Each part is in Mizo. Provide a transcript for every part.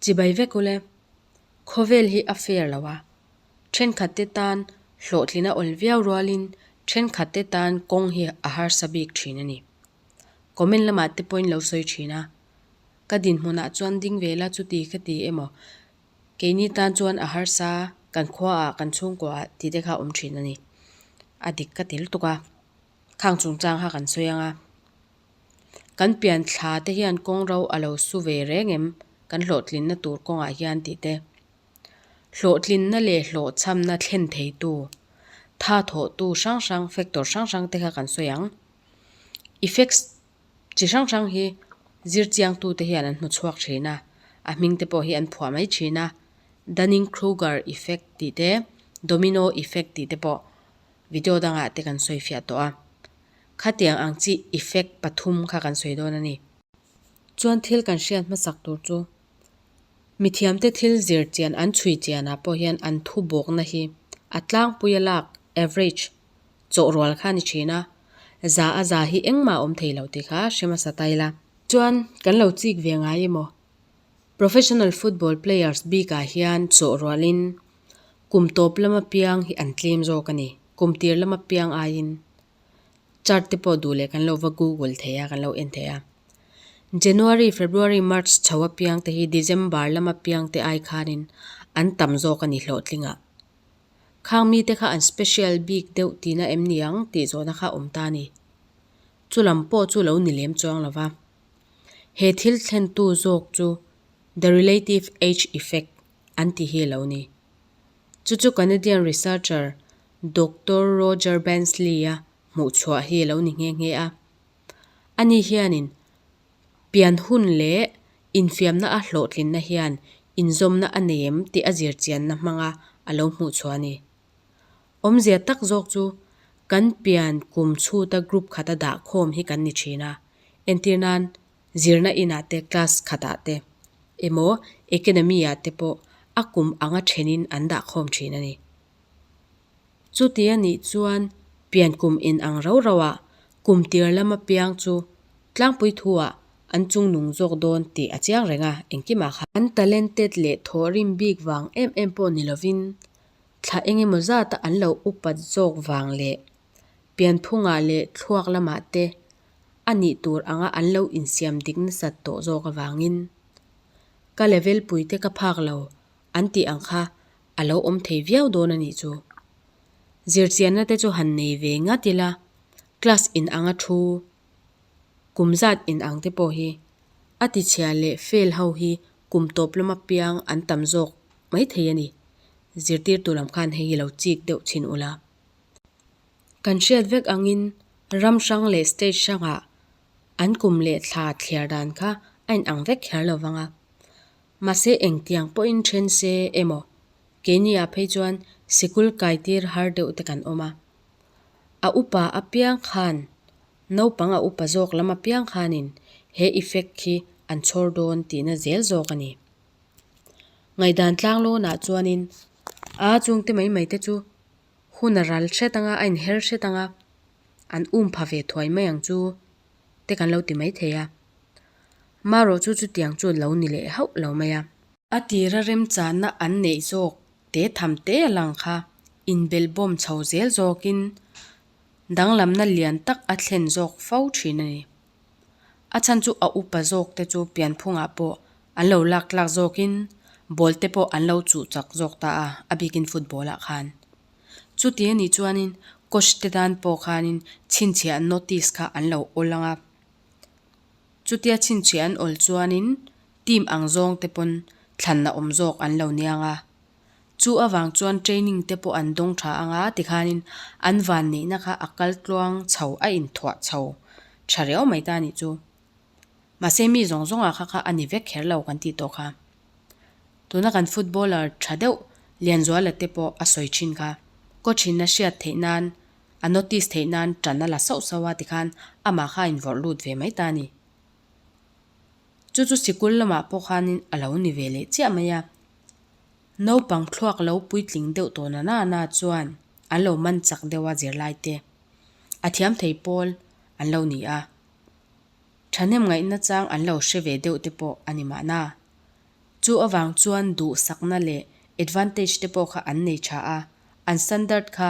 Chibai vek ule. Khawvel hi a fair lo a. Thenkhatte tan hlawhtlin a awl viau rualin thenkhatte tan kawng hi a harsa bik thin a ni. Comment lamah te pawhin lo sawi thin a. Ka dinhmunah chuan ding ve la chuti ka ti emaw keini tan chuan a harsa kan khuaah kan chhungkuaah tih te kha a awm thin a ni. A dik ka ti lutuk a. Khang chungchang kha kan sawi ang a. Kan pian thla te hian kawng ro a lo su ve reng em? Kan hlawhtlinna tur kawngah hian tih te. Hlawhtlinna leh hlawhchhamna thlen theitu, tha thawhtu hrang hrang, factor hrang hrang te kha kan sawi ang. Effects chi hrang hrang hi zirchiangtu te hian an hmu chhuak thin a, a hming te pawh hi an phuah mai thin a. Dunning-Kruger effect tih te, Domino effect tih te pawh video dangah te kan sawi fiah tawh a. Khatiang ang chi effect pathum kha kan sawi dawn a ni. Chuan thil kan hriat hmasak tur chu mithiamte thil zir chian an chhui chianah pawh hian an thu bawkna hi a tlangpuia lak, average, chawhrual kha a ni thin a, za a za hi engmah a awm thei lo tih kha hre hmasa ta ila. Chuan kan lo chik ve ngai emaw professional football players bikah hian chawhrualin kum tawp lama piang hi an tlem zawk a ni, kum tir lama piang aiin. Chart te pawh duh leh kan lo va google thei a, kan lo en thei a. January, February, March chho a piang te hi December lama piang te ai khanin an tam zawk a ni hlawhtlingah. Khang mite kha an special bik deuh tihna em ni ang tih zawhna kha awm ta a ni. Chu lam pawh chu lo ni lem chuang lo va. He thil thlentu zawk chu the relative age effect an ti hi a lo ni. Chu chu Canadian researcher Doctor Roger Bansley-a hmuhchhuah hi a lo ni nghe nghe a. Ani hianin pian hun leh infiamna a hlawhtlinna hian inzawmna a nei em tih a zirchianna hmanga a lo hmuhchhuah a ni. Awmzia tak zawk chu kan pian kum chhuta group khata dah khawm hi kan ni thin a, entir nan zirna inah te class khatah te emaw academy-ah te pawh a kum anga thenin an dah khawm thin a ni. Chuti a nih chuan pian kum in ang rau rau ah kum tir lama piang chu tlangpui thu ah an chung nung zawk dawn tih a chiang reng a, engkimah kha. An talented leh thawhrim bik vang em em pawh ni lovin thla eng emaw zata an lo upat zawk vang leh pianphungah leh thluak lamah te a nih tur anga an lo insiam dik nasat tawh zawk avangin ka level pui te ka phak lo an tih ang kha a lo awm thei viau dawn a nih chu. Zirchianna te chu han nei ve ngat ila, class in anga thu, kum zat in ang te pawh hi a tichhia leh fail ho hi kum tawp lama piang an tam zawk mai thei a ni. Zirtirtu lam khan hei hi lo chik deuh chhin ula. Kan hriat vek angin ram hrang leh state hrangah an kum leh thla thliar dan kha a inang vek kher lo vang a. Mahse engtiang pawhin then se emaw, keini ah phei chuan sikul kaitir har deuh te kan awm a. A upa apiang khan, naupang a upa zawk lam apiang khanin he effect khi an chhawr dawn tihna zel zawk a ni. Ngaihdan tlanglawnah chuanin a chungte mai mai te chu hun a ral hret anga a inher hret anga an um pha ve thuai mai ang chu te kan lo ti mai thei a. Marawh chu chutiang chu lo ni leh hauh lo mai a. A tira remchanna an neih zawk te tham te a lang kha inbelhbawm chho zel zawkin danglamna lian tak a thlen zawk fo thin a ni. A chhan chu a upa zawk te chu pianphungah pawh an lo lak tlak zawkin ball te pawh an lo chuh chak zawk ta a, a bikin football ah khan. Chuti a nih chuanin coach te tan pawh khanin chhinchhiah notice kha an lo awl ang a. Chutia chhinchhiah an awl chuanin team ang zawng te pawn thlanna awm zawk an lo niang a. Chu avang chuan training te pawh an dawng tha ang a tikhanin an vanneihna kha a kal tluang chho a inthuah chho tha riau mai ta nih chu. Mahse mi zawng zawngah kha kha a ni vek kher lo kan tih tawh kha. Tuna kan footballer tha deuh Lianzuala te pawh a sawi thin kha. Coach in a hriat theih nan A notice theih nan tan a la sauh sauh a tikhan amah kha a invawrh lut ve mai ta a ni. Chu chu sikul lamah pawh khanin a lo ni ve leh chiah mai a. Naupang thluak lo puitling deuh tawh na na na chuan an lo man chak deuh a zirlai te. A thiam thei pawl an lo ni a. Thahnem ngaihna chang an lo hre ve deuh te pawh a ni mahna. Chu avang chuan duhsakna leh advantage te pawh kha an nei tha a, an standard kha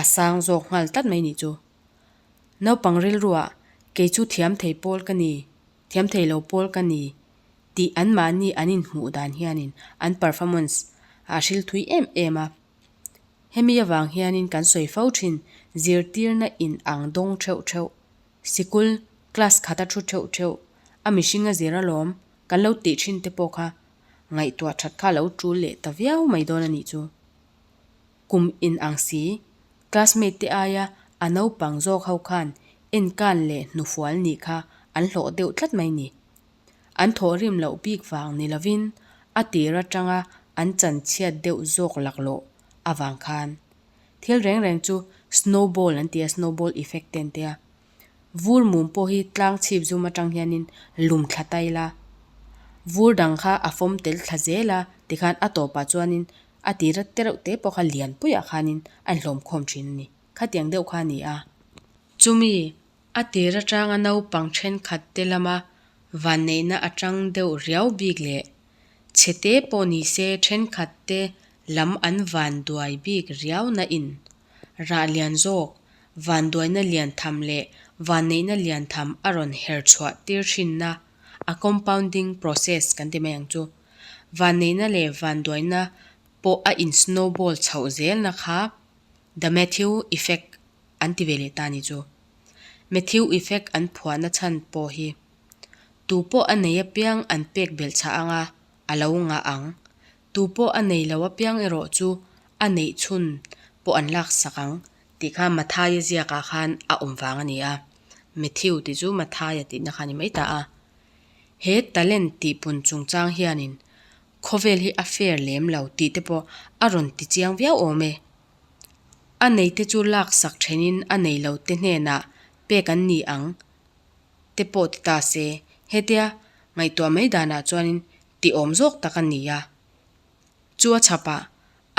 a sang zawk nghal tlat mai nih chu. Naupang rilruah kei chu thiam thei pawl ka ni, thiam thei lo pawl ka ni tih anmahni an inhmuh dan hianin an performance a hril thui em em a. Hemi avang hianin kan sawi fo thin zirtirna in ang dawng theuh theuh, sikul class khata thu theuh theuh, a mihring a zir alawm kan lo tih thin te pawh kha ngaihtuah that kha a lo tul leh ta viau mai dawn a nih chu. Kum in ang si, classmate te aia a naupang zawk ho khan enkan leh hnufual nih kha an hlawh deuh tlat mai ni. An thawhrim loh bik vang ni lovin a tir atanga an chanchhiat deuh zawk laklawh avang khan thil reng reng chu snowball an ti a, snowball effect te an ti a. Vur mum pawh hi tlang chhip zum atang hianin lum thla ta ila, vur dang kha a fawm tel thla zel a tikhan a tawpah chuanin a tira tereuh te pawh kha lianpuiah khanin a inhlawm khawm thin a ni. Khatiang deuh kha a ni a. Chumi A tir atanga naupang thenkhat te lama vanneihna atang deuh riau bik leh chhete pawh ni se thenkhat te lam an vanduai bik riau na in rah lian zawk, vanduaina lian tham leh vanneihna lian tham a rawn her chhuah tir thinna a compounding process kan ti mai ang chu. Vanneihna leh vanduaina pawh a in snowball chhoh zelna kha the Matthew effect an ti ve leh ta ni chu. Matthew effect an phuahna chhan pawh hi tu pawh a nei apiang an pek belh chhah anga a lo ngah ang. Tu pawh a nei lo apiang erawh chu a neih chhun pawh an lak sak ang tih kha Mathaia ziakah khan a awm vang a ni a. Matthew tih chu Mathaia tihna kha a ni mai ta a. He talent tihpun chungchang hianin khawvel hi a fair lem lo tih te pawh a rawn ti chiang viau awm e. A neite chu laksak thenin a nei lo te hnenah pek an ni ang te pawh ti ta se, hetia ngaihtuah mai danah chuanin ti awm zawk tak a ni a. Chu a chhapah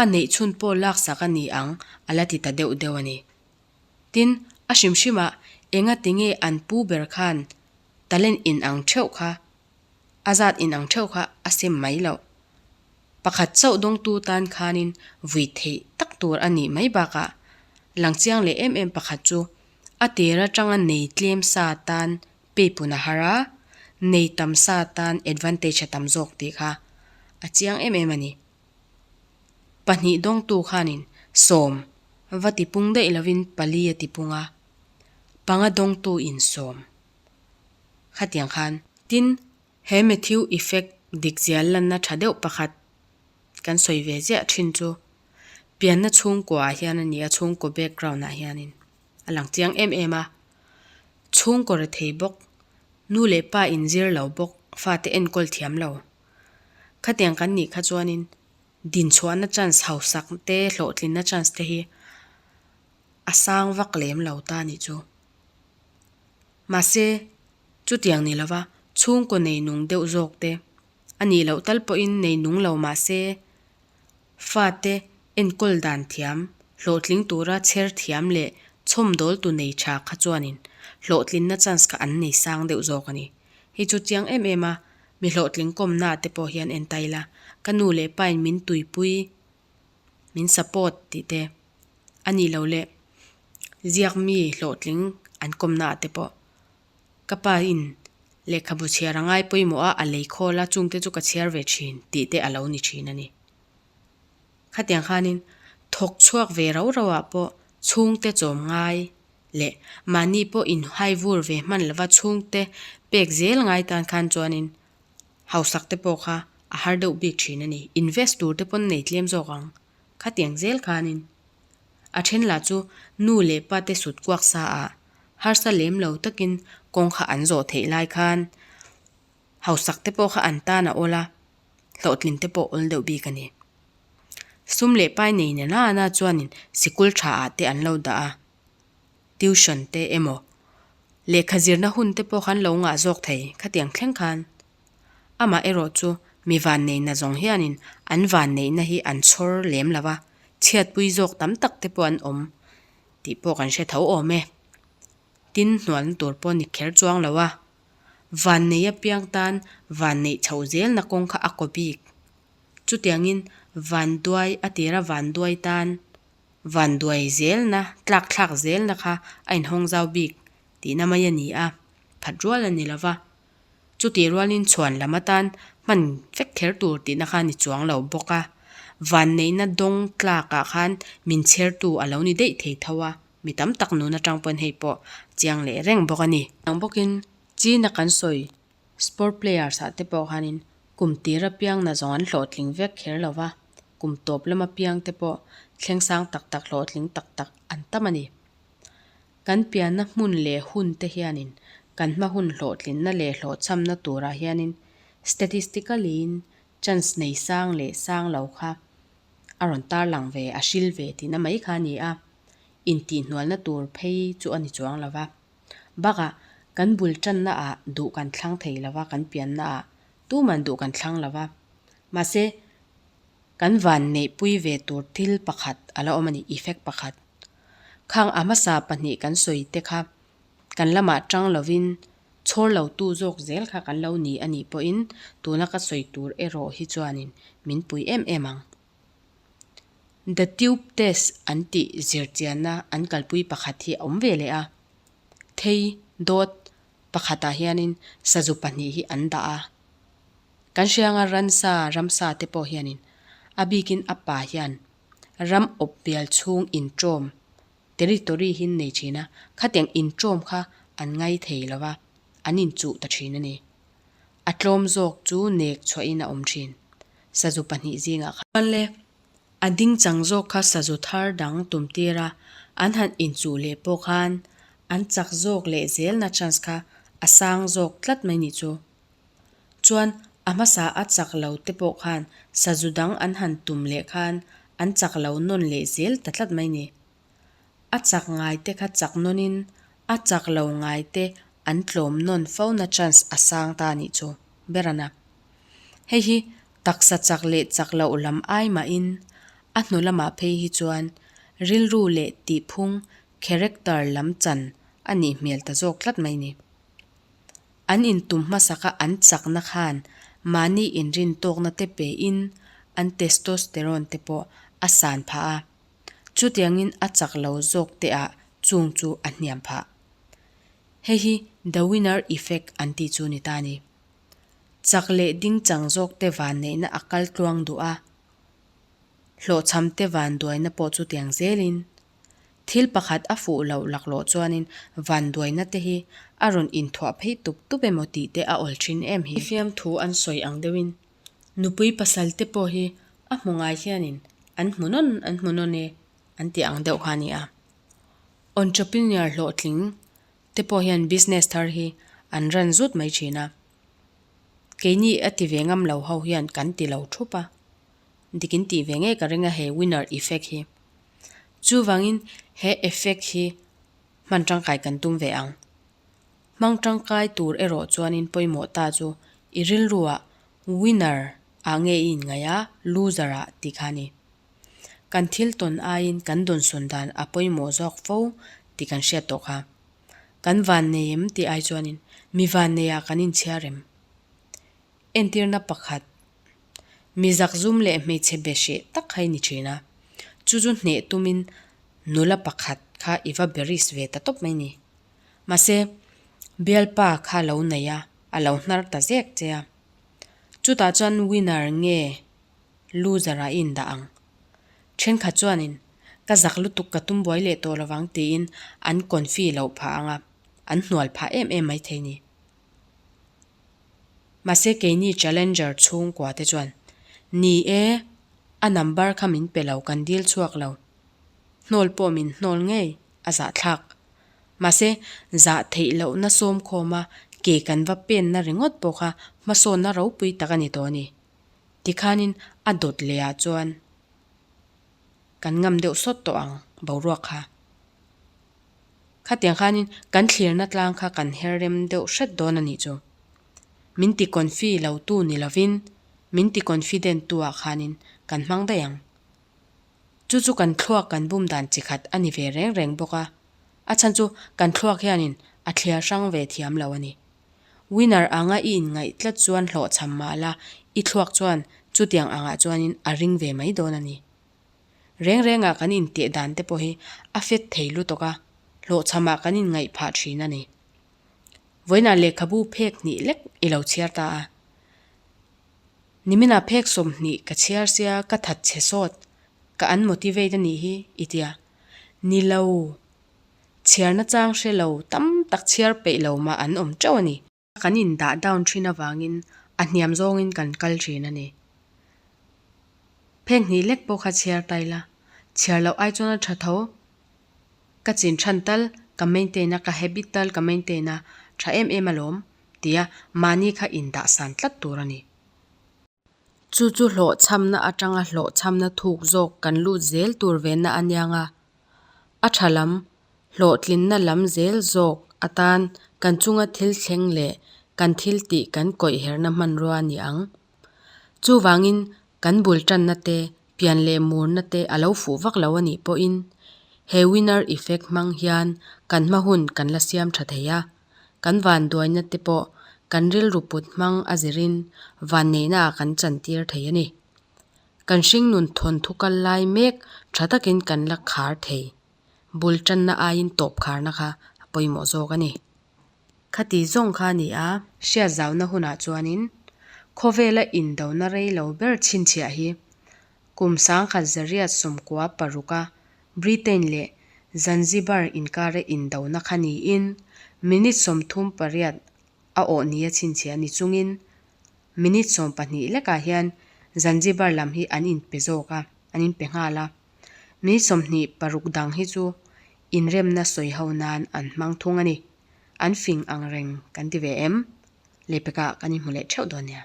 a neih chhun pawh laksak a ni ang a la ti ta deuh deuh a ni. Tin, a hrim hrimah enga tinge an pu ber khan talent in ang theuh kha a zat in ang theuh kha a sem mai loh. Pakhat chauh dawngtu tan khanin vui theih tak tur a nih mai bakah lang chiang leh em em pakhat chu a tir atanga nei tlem sa tan peipun a har a, nei tam sa tan advantage a tam zawk tih kha a chiang em em a ni. Pahnih dawngtu khanin sawm va tipung daih lovin pali a tipung a, panga dawngtu in sawm khatiang khan. Tin, He Matthew effect dikzia lanna tha deuh pakhat kan sawi ve ziah thin chu pianna chhungkua ah hian a ni a, chhungkaw background ah hianin a lang chiang em em a. Chhungkaw rethei bawk, nu leh pa inzir lo bawk, fate enkawl thiam lo. Khatiang kan nih kha chuanin dinchhuahna chance hausak te hlawhtlinna chance te hi a sang vak lem lo ta nih chu. Mahse, chutiang ni lova chhungkaw nei nung deuh zawk te, a nih loh tal pawhin nei nung lo mahse, fate enkawl dan thiam, hlawhtling tura chher thiam leh chhawmdawltu nei tha kha chuanin hlawhtlinna chance kha an nei sang deuh zawk a ni. Hei chu chiang em em a, mi hlawhtling kawmna te pawh hian en ta ila, ka nu leh pain min tuipui, min support tih te a nih loh leh ziak mi hlawhtling an kawmna ah te pawh ka pa in lehkhabu chhiar a ngai pawimawh a, a lei khawl a chungte chu ka chhiar ve thin tih te a lo ni thin a ni. Khatiang khanin thawk chhuak ve rau rau ah pawh chhungte chawm ngai leh mahni pawh inhai vur ve hman lova chhungte pek zel ngai tan khan chuanin hausak te pawh kha a har deuh bik thin a ni. Invest tur te pawn nei tlem zawk ang. Khatiang zel khanin a then lah chu nu leh pa te sut kuak sa ah harsa lem lo takin kawng kha an zawh theih lai khan hausak te pawh kha an tan a awl a, hlawhtlin te pawh awl deuh bik a ni. Sum leh pai nei na na chuanin sikul tha ah te an lo dah a. Tuition te emaw lehkha zirna hun te pawh khan lo ngah zawk thei khatiang thleng khan amah erawh chu mi vanneihna zawng hianin an vanneihna hi an chhawr lem lo a, chhiatpui zawk tam tak te pawh an awm tih pawh kan hre tho awm e. Tin hnualna tur pawh ni kher chuang lo a. Vannei apiang tan vanneih chhoh zelna kawng kha a kaw bik. Chutiangin vanduai a tira vanduai tan vanduai zelna, tlakthlak zelna kha a inhawng zau bik tihna mai a ni a, phat rual a ni lo va. Chutih rualin chhuan lam atan hman vek kher tur tihna kha a ni chuang lo bawk a, vanneihna dawng tlakah khan min chhertu a lo ni daih thei tho a, mi tam tak nun atang pawn hei pawh chiang leh reng bawk a ni. Ang bawkin China kan sawi sport players ah te pawh khanin kum tir apiang na zawng an hlawhtling vek kher lo va, kum tawp lam apiang te pawh thleng sang tak tak hlawhtling tak tak an tam a ni. Kan pianna hmun leh hun te hianin kan hma hun hlawhtlinna leh hlawhchhamna turah hianin statistically-in chance nei sang leh sang lo kha a rawn tarlang ve, a hril ve tihna mai kha a ni a, intihhnualna tur phei chu a ni chuang lo va. Bakah kan bul tanna ah duh kan thlang thei lo va, kan pianna ah tuman duh kan thlang lo va. Mahse, kan van neihpui ve tur thil pakhat a la awm a ni, effect pakhat. Khang a hmasa pahnih kan sawi te kha kan lamah tang lovin chhawr lo tu zawk zel kha kan lo ni a nih pawhin tuna ka sawi tur erawh hi chuanin min pui em em ang. The tube test an tih zirchianna an kalpui pakhat hi a awm ve leh a. Thei, dawt, pakhatah hianin sazu pahnih hi an dah a. Kan hrianga ransa, ramsa te pawh hianin a bikin a pa hian ram awp bial chhung inṭawm, territory, hi an nei ṭhin a, khatiang inṭawm kha an ngai thei lo va, an inchuh ta ṭhin a ni. A tlawm zawk chu nek chhuahin a awm ṭhin, sazu pahnih zingah khan. Chuan le, a ding chang zawk kha sazu thar dang tum tir a, an han inchuh leh pawh khan an chak zawk leh zelna chance kha a sang zawk tlat mai nih chu. Chuan a hmasa a chak lo te pawh khan sazu dang an han tum leh khan an chak lo nawn leh zel ta tlat mai ni. A chak ngai te kha chak nawnin a chak lo ngai te an tlawm nawn fo na chance a sang ta nih chu ber a na. Hei hi taksa chak leh chak loh lam ai mahin a hnu lamah phei hi chuan rilru leh tihphung character lam chan a nih hmel ta zawk tlat mai ni. An intum hmasaka an chakna khan mahni inrintawkna te pein an testosterone te pawh a san phah a, chutiangin a chak lo zawk te ah chung chu a hniam phah. Hei hi the winner effect an tih chu ni ta ni. Chak leh ding chang zawk te vanneihna a kal tluang duh a, hlawhchham te vanduaina pawh chutiang zelin Thil pakhat a fuh loh laklawh chuanin vanduaina te hi a rawn inthuah phei tup tup emaw tih te a awl thin em hi. Fiamthu an sawi ang deuhin nupui pasal te pawh hi a hmu ngai hianin an hmu nawn an hmu nawn e an tih ang deuh kha a ni a. Entrepreneur hlawhtling te pawh hian business thar hi an ran zut mai thin a. Keini a ti ve ngam lo ho hian kan ti lo thup a. Dik in tih ve ngei ka ring a he winner effect hi. Chuvangin he effect hi hman tangkai kan tum ve ang. Hmang tangkai tur erawh chuanin pawimawh ta chu i rilruah winner ah nge i inngaih a, loser ah tih kha a ni. Kan thil tawn aiin kan dawnsawn dan a pawimawh zawk fo tih kan hriat tawh kha. Kan vannei em tih ai chuanin mi vanneiah kan inchhiar em? Entirna pakhat, Mi zakzum leh hmeichhe be hreh tak kha i ni thin a, chu chu hneh tumin nula pakhat kha i va be risk ve ta tawp mai ni. Mahse, bialpa kha lo nei a, a lo hnar ta zek che a. Chutah chuan winner nge loser ah i indah ang. Thenkhat chuanin ka zak lutuk ka tum buai leh tawh lovang tiin an confi loh phah ang a, an hnual phah em em maithei ni. Mahse keini Challenger chhungkua te chuan, Ni e, a number kha min pe lo, kan dil chhuak lo. Hnawl pawh min hnawl ngei, a zahthlak. Mahse zah theih lohna sawmkhawma ke kan va penna ringawt pawh kha hmasawnna ropui tak a ni tawh a ni. Tikhanin a dawt leh ah chuan kan ngam deuh sawt tawh ang boruak kha. Khatiang khanin kan thlirna tlang kha kan her rem deuh hret dawn a nih chu. Min ti confi lo tu ni lovin min ti confident tu ah khanin kan hmang daih ang. Chu chu kan thluak kan bum dan chi khat a ni ve reng reng bawk a, a chhan chu kan thluak hianin a thliar hrang ve thiam lo a ni. Winner anga i inngaih tlat chuan hlawhchham mah la, i thluak chuan chutiang angah chuanin a ring ve mai dawn a ni. Reng rengah kan inteh dan te pawh hi a fet thei lutuk a, hlawhchhamah kan inngaih phah thin a ni. Vawiinah lehkhabu phek hnih lek i lo chhiar ta a. Niminah phek 20 ka chhiar sia ka that chhe sawt, ka unmotivate a nih hi i tia. Ni lo. Chhiarna chang hre lo tam tak chhiar peih lo mah an awm teuh a ni. Kan indah down thin avangin a hniam zawngin kan kal thin a ni. Phek hnih lek pawh kha chhiar ta ila, chhiar loh ai chuan a tha tho. Ka chin than tal, ka maintain a, ka habit tal ka maintain a, tha em em alawm, tia mahni kha indah san tlat tur a ni. Chu chu hlawhchhamna atanga hlawhchhamna thuk zawk kan lut zel tur venna a niang a, a tha lam, hlawhtlinna lam zel zawk atan kan chunga thil thleng leh kan thil tih kan kawih herna hmanrua a ni ang. Chuvangin kan bul tanna te, pian leh murna te a lo fuh vak lo a nih pawhin he winner effect hmang hian kan hma hun kan la siam tha thei a, kan vanduaina te pawh kan rilru put hmang a zirin vanneihna ah kan chantir thei a ni. Kan hringnun thawnthu kal lai mek tha takin kan la khar thei. Bul tanna aiin tawp kharna kha a pawimawh zawk a ni. Khati zawng kha a ni a. Hriat zauna hunah chuanin khawvela indona rei lo ber chhinchhiah hi kum sangkhat zariat sawmkua paruka Britain leh Zanzibar inkara indona kha niin minute 38 a awh nia chhinchhiah ni chungin minute 12 lekah hian Zanzibar lam hi an inpe zawk a, an inpe nghal a. Minute 26 dang hi chu inremna sawi ho nan an hmang thung a ni. An fing ang reng kan ti ve em? Lehpekah kan inhmu leh theuh dawn nia.